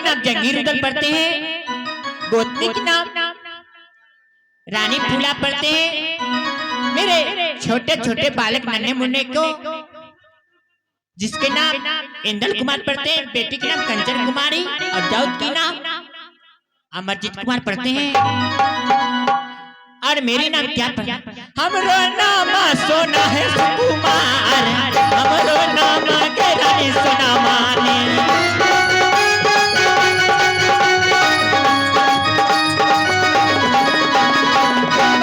नाम जंगीर उदल पढ़ते हैं, गोतनी के नाम रानी फूला पढ़ते हैं। मेरे छोटे छोटे बालक नन्हे मुन्ने को जिसके नाम इंदल कुमार पढ़ते हैं, बेटी के नाम कंचन कुमारी और दाऊद के नाम अमरजीत कुमार पढ़ते हैं। और मेरे नाम क्या पढ़? हमरो नाम सोना है सुकुमार, हमरो नाम के रानी सोना माने।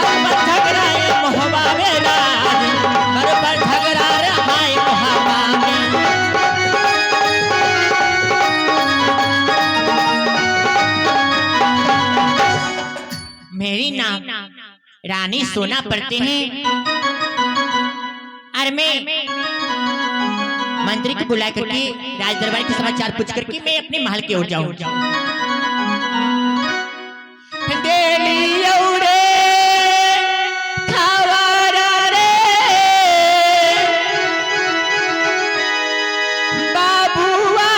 बरबर झगड़ा है मोहबा में राज, बरबर झगड़ा रहा है मोहबा में। मेरी नाम रानी सोना पढ़ते हैं और मैं मंत्री को बुला करके राज दरबार के समाचार पूछ करके मैं अपने महल की ओर जाऊं। देली रे खबर रे बाबुआ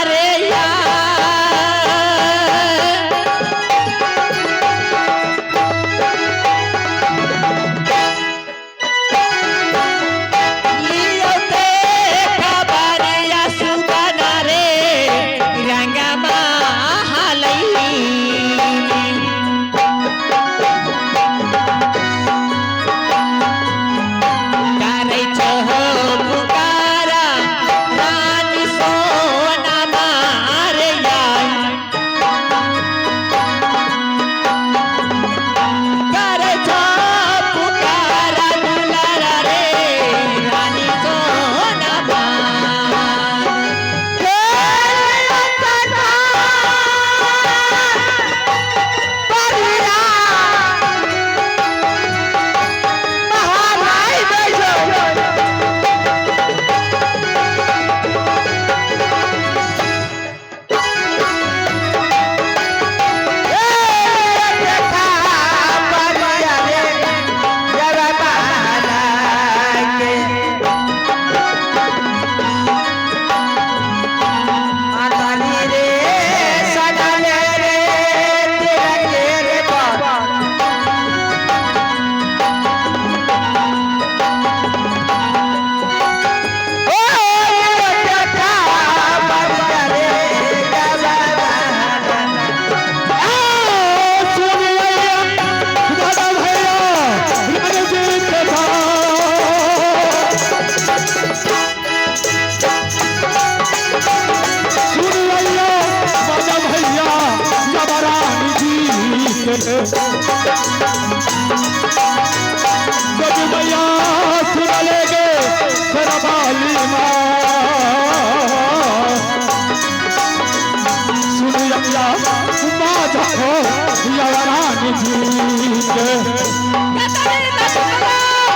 रे यार। लियो ते खबरिया सुगना रे रंगमा हलई। करै छहो पुकारा रानी सोना मारे यार। करै छहो पुकारा दुलारा रे रानी सोना मार।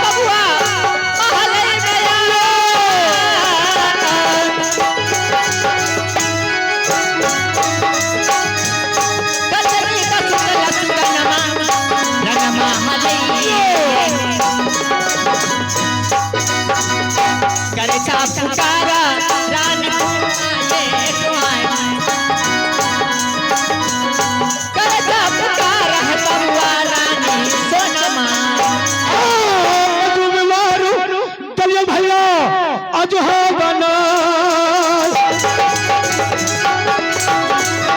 बबुआ महल गया। कचरी का सुतला सुगनमा रमा हलई। करे सा पुकारा रानी आए तो आए। करे सा पुकारा है बबुआ रानी सोनमा। भैया अज हो बना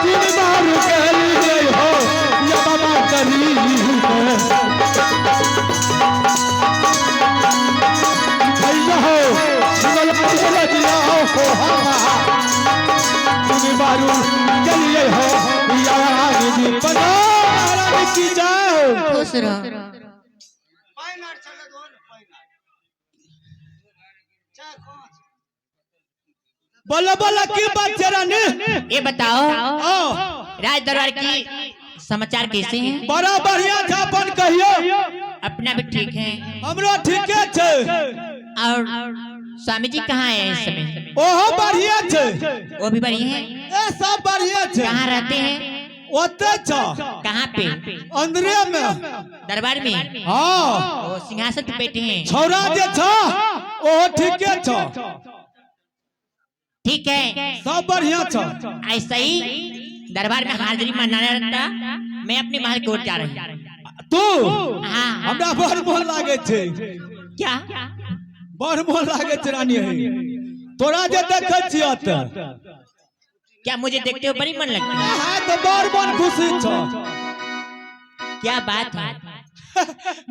तीन बार के लिए हो या बाबा करी भैया हो सुनल रजिया हो तीन बार के लिए हो या रानी जी बना रानी की जय हो। खुश रहो। बोलो बोलो की बात छै रानी? ये बताओ आओ। राज दरबार की समाचार कैसे हैं? बड़ा बढ़िया छै, अपन कहियो। अपना भी ठीक है। हमरो ठीके छै। और स्वामी जी कहाँ हैं इस समय? ओहो बढ़िया छै। वो भी बढ़िया हैं? ए सब बढ़िया छै। कहाँ रहते हैं? ओते छ। कहाँ पे? अंदरे में। दरबार में? हाँ। वो सिंहासन पे बैठे हैं? छौरा जे छ ओहो ठीके छ। ठीक है। सब बढ़िया छ। ऐसे ही दरबार में हाजिरी मनाने रहता, मैं अपने महल की ओर जा रही हूँ। तू? हाँ। हमरा बड़ मोन लागे छै। क्या? बड़ मोन लागे छै रानी है तोरा जे देखै छियह तऽ। क्या मुझे देखते हुए बड़ी मन लगता है? हाँ तऽ बड़ मन खुशी छ। क्या बात है?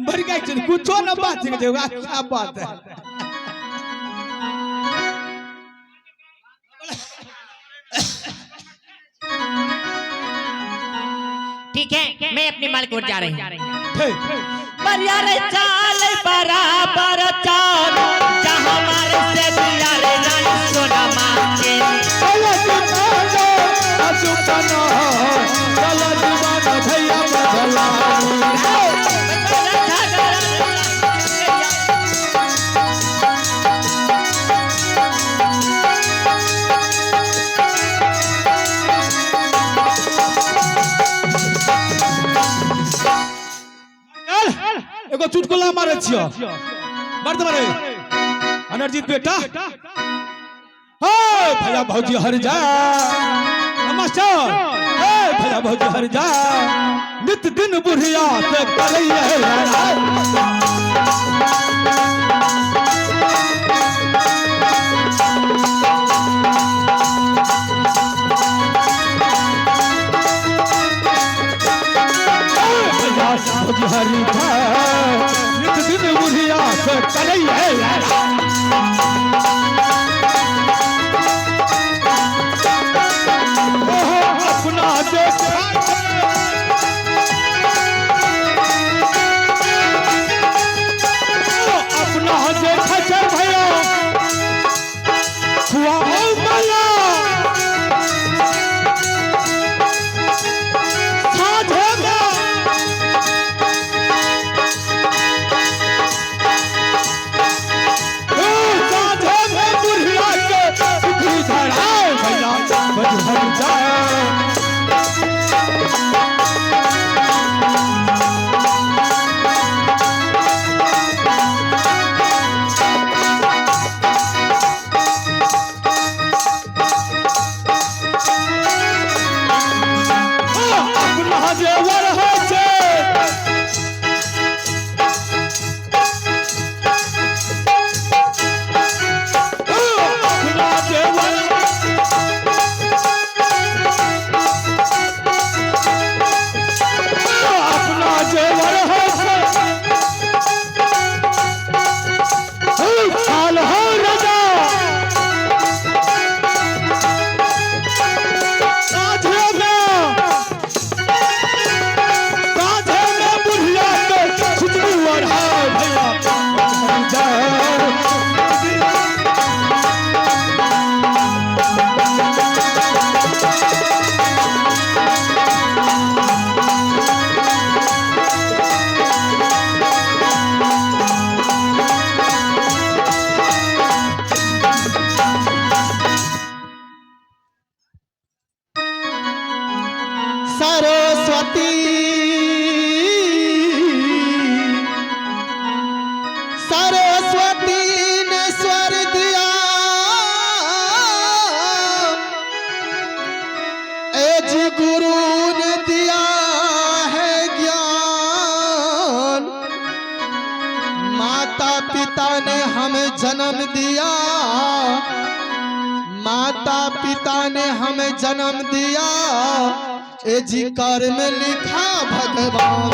बड़ गाय छै, कुछो न बात छै, क्या बात है। ठीक है, मैं अपने माल को जा रही हूँ। ठीक। बरियार चाल बराबर चाल, जहाँ मारे से दिया रे रानी सोना मांगे। चला दीवाना, असुकना, चला दीवाना भैया बदला। एगो चुटकुला मारे छियो, मर्द मारे अनर्जित बेटा। हे भैया भौजी हर जा, नमस्कार। हे भैया भौजी हर जा, नित दिन बुढ़िया से करैया लड़ाई। भैया भौजी हर जा, नित दिन बुढ़िया से करैया लड़ाई। ओहो अपना देखा अपना देखा छै भैया खुआओ मला साझे में ओ साझे में बुढ़िया के सुखी धराए भैया बजहर जाए। अपना जेवर है छे अपना जेवर अपना जेवर है छे हाल हो रजा साझे में साझे में बुढ़िया के खुशबू अढ़ाए भैया जय। सरस्वती सरस्वती ने स्वर दिया, एज गुरु ने दिया है ज्ञान, माता पिता ने हमें जन्म दिया, माता पिता ने हमें जन्म दिया, ए जी कर्म लिखा भगवान।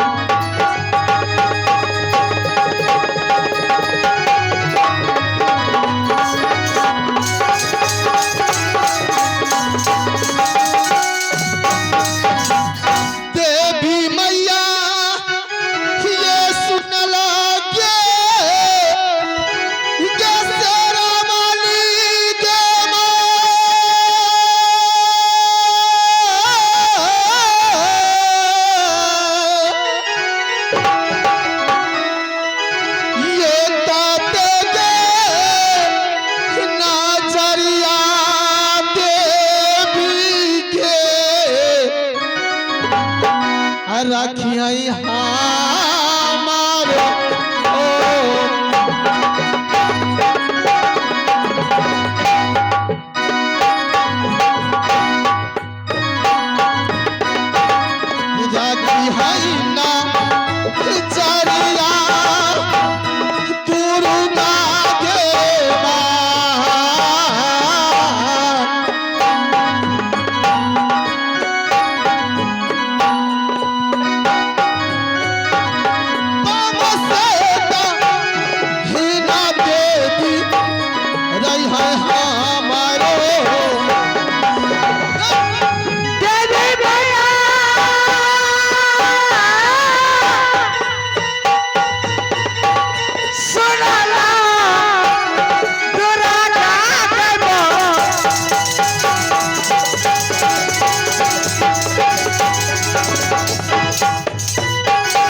देवी मैया ये सुन लगे गे शेरा वाली गे माँ। ये ताते गे नाचरिया देवी के रखियाई हाथ।